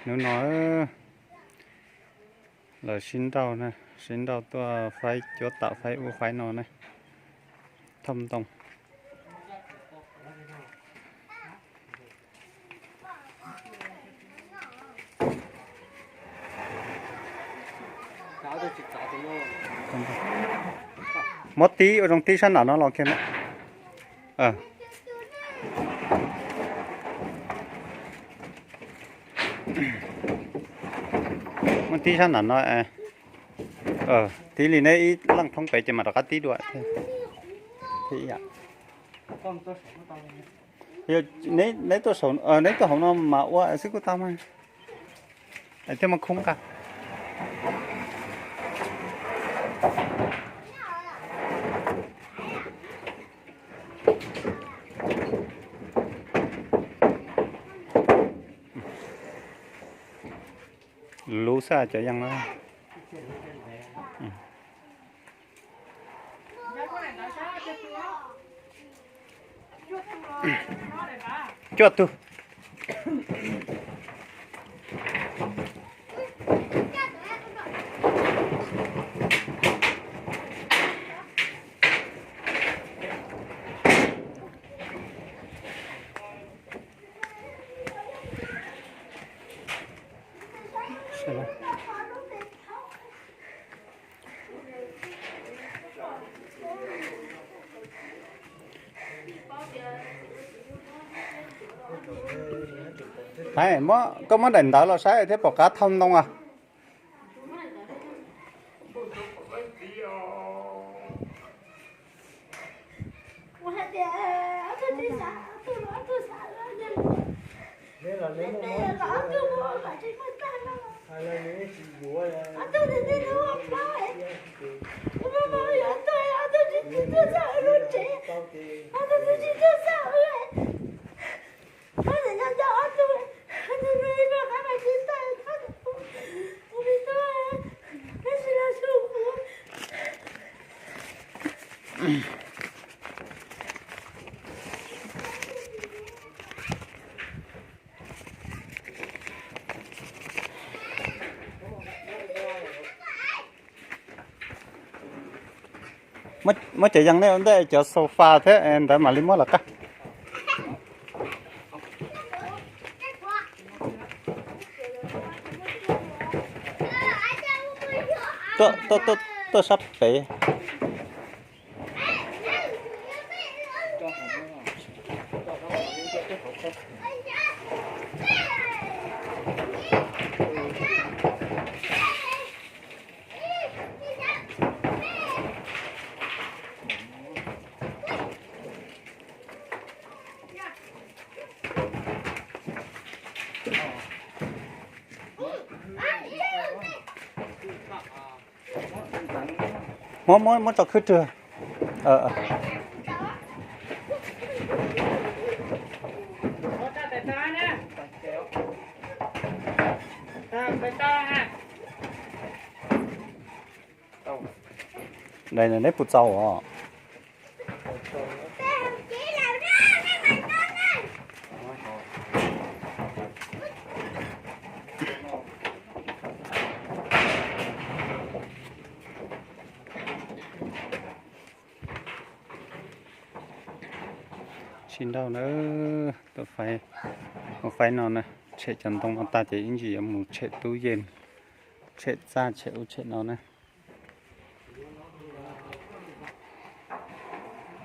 Hnub no lawv sib nrauj na, sib nrauj tuaj faib cuab tam faib ub faib no na, thauj ntoo. Muab tib ua zoo tib sab nram no los kiag na. Muab tib sab nram no. Tib li neb ib leej thoob pem ces mam rov qab tib dua thiab. Neb tuaj hauv no mas ua xwb kuj tau mas. Thiaj muaj khoob nqa. Lub xwb cov yeej na. Cuaj tug. Hais, koj muab daim ntawv los saib thiab pom qab thauj ntoo as. Muab cov yees nej ua ntej, cov sofa thiab ntawd mam li muab los qab. Tuaj sab pem. Muab, muab, muab tso khwb rwg. Daim no neb puas txaus os? Tsis nrauj na, tuaj faib, ua faib no na, tshem cov ntoo no tag ces ib ntsis yuav mus tshem tub yees, tshem txaj tshem ub tshem no na.